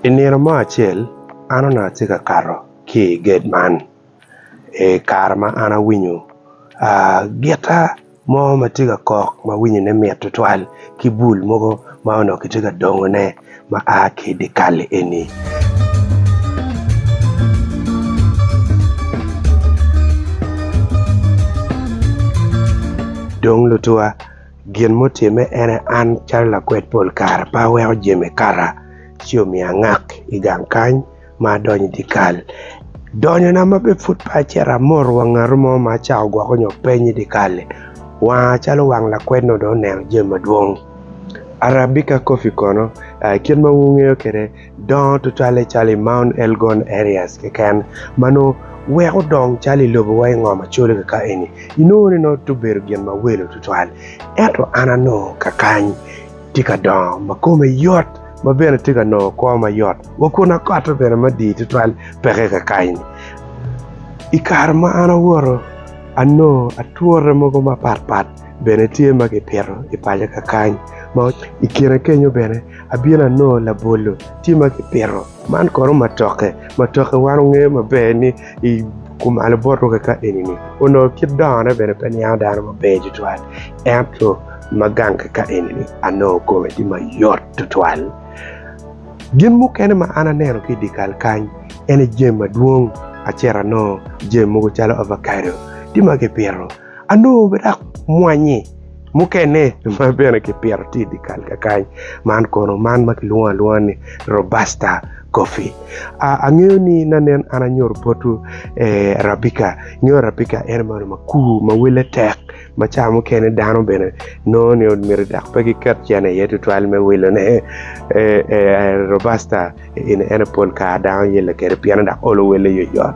I nino mo acel, an onongo atye ka kato ki i gate man i kare ma an awinyo gita mo ma tye ka kok ma winyone mit tutwal ki bul mogo ma onongo kitye ka dongone ma a ki i dye kal eni. Dong lutuwa Gin mutimme ene an calo lakwed pol kare pe aweko jami kata ci omiyo angak i gang kany ma adonyo i dye kal. Donyona ma bene pud pe acito amoto wa ngat mo ma acako gwoko nyo peny i dye kal-li, wanga calo wang lakwed nongo dong oneno jami madwong. Arabica coffee kono kit ma wungeyo kwede dongo tutwalle calo i Mount Elgon areas keken ma nongo weko dong calo i lobowa i ngom Acholi kaka eni inongo ni nongo obedo gin ma welo tutwal ento an anongo kakany tye ka dongo ma kome yot ma bene tye ka nongo kwo mayot wa kun akotte bene madit tutwal peke kakany. I kare ma an awoto anongo ature mogo mapatpat bene tye ma kipito i paco kakany ma i kine kenyo bene Abino anongo labolo tye ma kipito, man kono matoke, matoke wan wangeyo maber ni i kumalo botwa kaka eni-ni onongo kit dongone bene pe niango dano maber tutwal ento ma gang kaka eni-ni anongo kome tye mayot tutwal. Gin mukene ma an aneno ki i dye kal kany en aye jami madwong acito anongo jami mogo calo avocado tye ma kipito anongo bene dok mwanyi Mukene ma bene kipito tye i dye kal kakany man kono man ma kilwongo alwonga ni Robusta coffee. Angeyo ni nanen an anyuto botwu Arabica, ingeyo Arabica en aye makur ma wele tek ma ca mukene dano bene nongo ni myero dok pe giket cene iye tutwal me wilone. Robusta eni en aye pol kare dano yelle kwede pien dok olo wele yotyot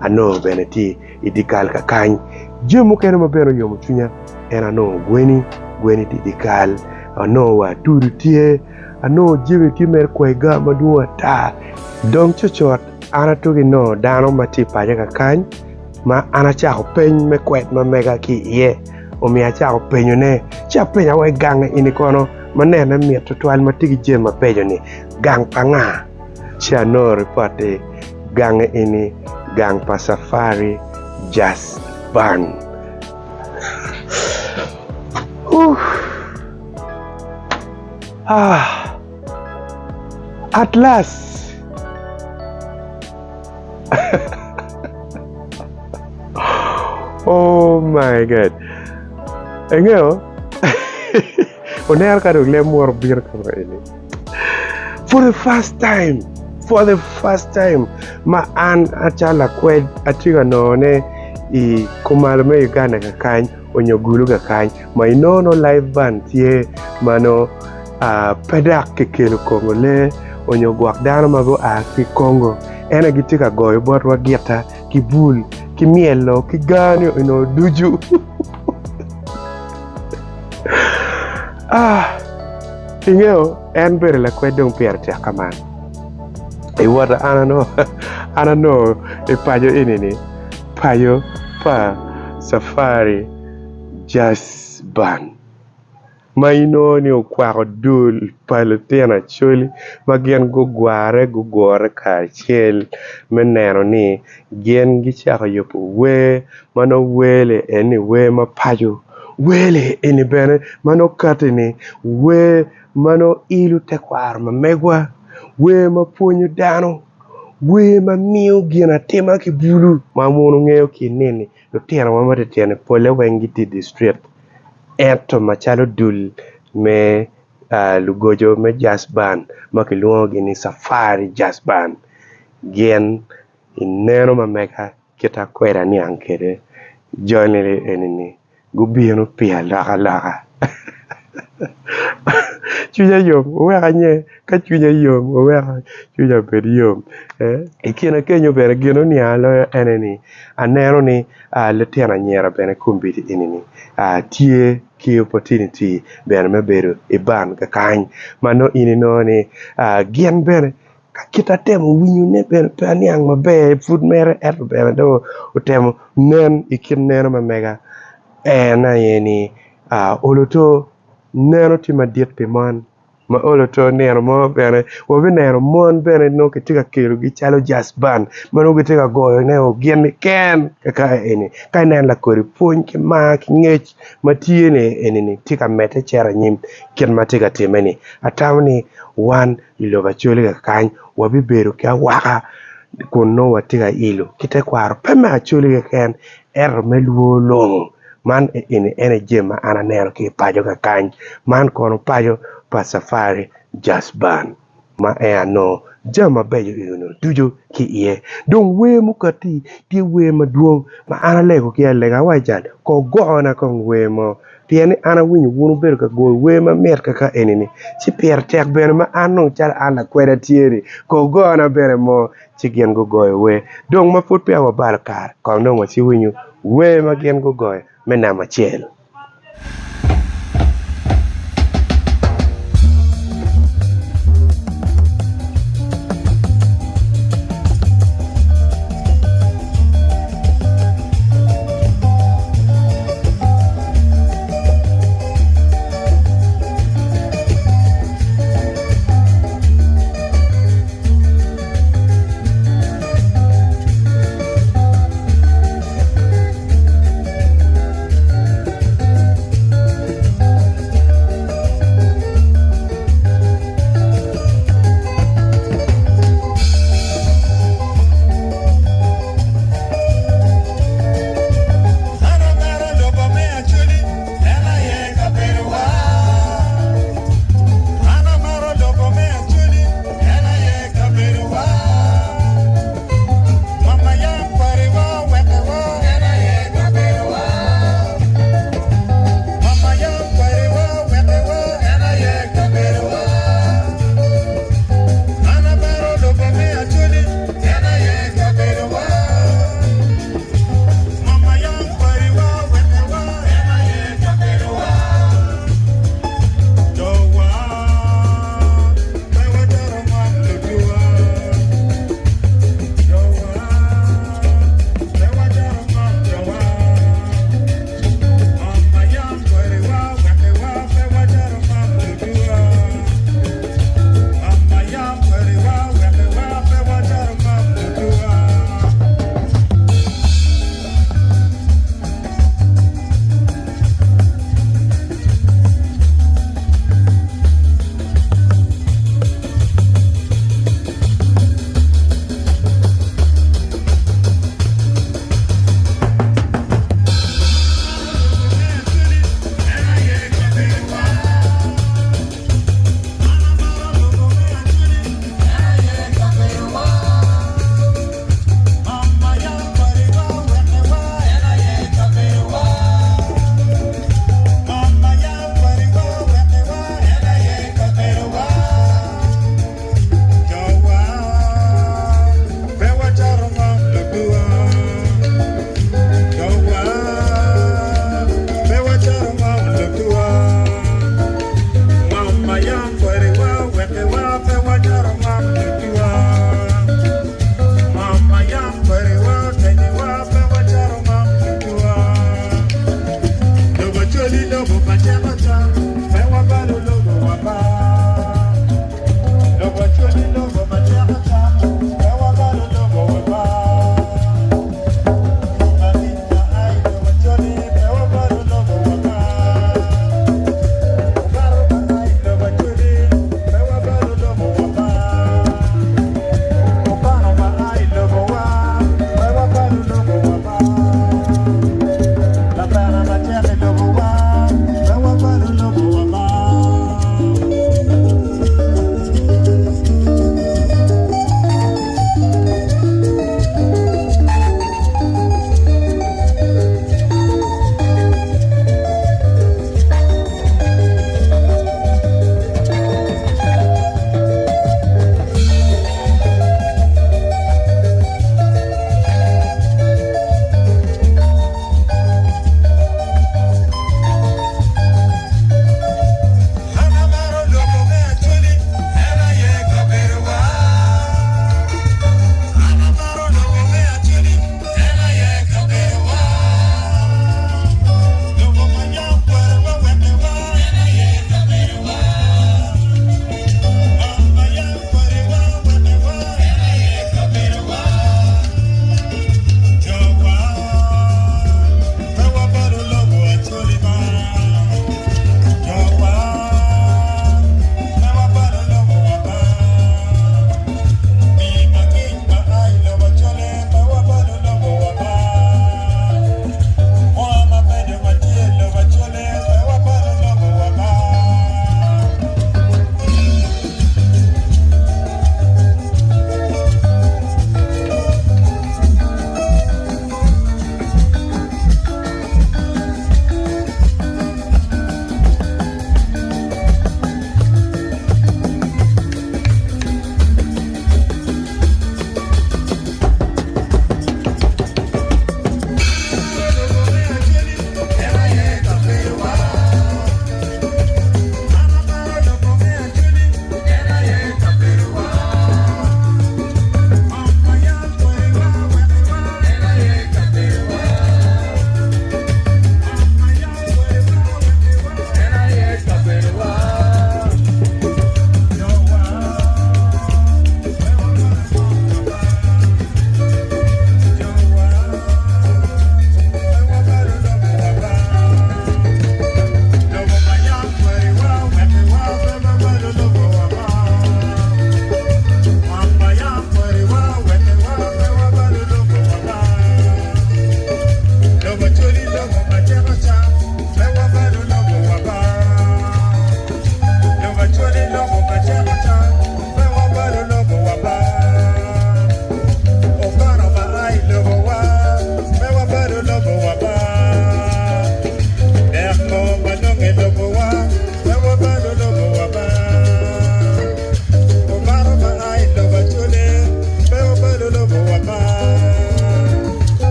anongo bene tye i dye kal kakany. Jami mukene ma bene oyomo cwinya en anongo gweni, gweni tye i dye kal, anongo wa atudu tye, anongo jami tye mere kwega madwong ata. Dong cutcut an atugi nongo dano ma tye i paco kakany ma an acako peny me kwed ma mega ki iye omiyo acako penyone ci apenya wa i gange eni kono ma nene mit tutwal ma tye ki jami mabeco-ni gang pa nga? Ci anongo ripot ni gange eni gang pa Safari Jazz Band. Ah, at last! Oh my God! Ingeyo, oneno ka dong leb munu obino ka ma eni. For the first time, for the first time ma an acalo lakwed atye ka nongone i kumalo me Uganda kakany onyo Gulu kakany ma inongo nongo live band tye ma nongo pe dok kikelo kongo lee onyo gwok dano ma gua ki Congo en aye gitye ka goyo botwa gita ki bul ki myelo ki gar-ni onongo ducu. Ah, ingeyo en bedo lakwed dong pire tek ka man. I wota an anongo an anongo i paco eni-ni paco pa Safari Jazz Band ma inongo ni okwako dul pa lutino Acholi ma gin gugware gugure kacel me neno ni gin gicako yubo wer ma nongo wer-li eni wer ma paco. Wer-li eni bene ma nongo kati-ni wer ma nongo ilo tekwaro ma megwa, wer ma pwonyo dano, wer ma miyo gin atima ki bulu ma wun wungeyo ki nini lutinowa matitino polle weng gitye i dictrik ento macalo dul me lugoco me jaz band ma kilwongogi ni Safari Jazz Band gin ineno ma mega Kit akweda aniang kwede joni eni-ni gubino pi alokaloka. Cwinya yom wuwek anye ka cwinya yom wuwek cwinya obed yom I kine kenyo bene gin oniang loyo ene ni aneno ni lutino anyira bene kombeddi eni-ni tye ki opportunity bene me bedo i band kakany ma nongo in inongo ni gin bene Ka kit atemo winyone bene pe aniang maber pud mere ento bene dong otemo nen i kit neno ma mega en aye ni oloto neno tye madit pi mon. Ma olo to nino mo bene wabineno mon bene nongo kitye ka kelogi calo jazz band ma nongo gitye ka goyone o gin keken kaka eni. Ka ineno lakodi pwony ki mar ki ngec ma tye ni eni-ni tye ka medde cito anyim kit ma tye ka timme-ni. Atamo ni wan i lobo Acholi kakany wabibedo ki awaka kun nongo watye ka ilo ki tekwaro pe me Acholi keken ento me lwor lung. Man eni en aye jami ma an aneno ki i paco kakany. Man kono paco pa Safari Jazz Band ma en anongo jami mabeco eni ducu ki iye. Dong wer mukati tye wer madwong ma an alego ki alega awaco cal ko gona kong wer mo pien ni an awinyo wun wubedo ka goyo wer mamit kaka eni-ni ci pire tek bene ma an dong calo an lakweda tye-ni ko gona bene mo ci gin gugoyo wer. Dong ma pud peya wabalo kare, kong dong waciwinyu wer ma gin gugoyo me namba acel.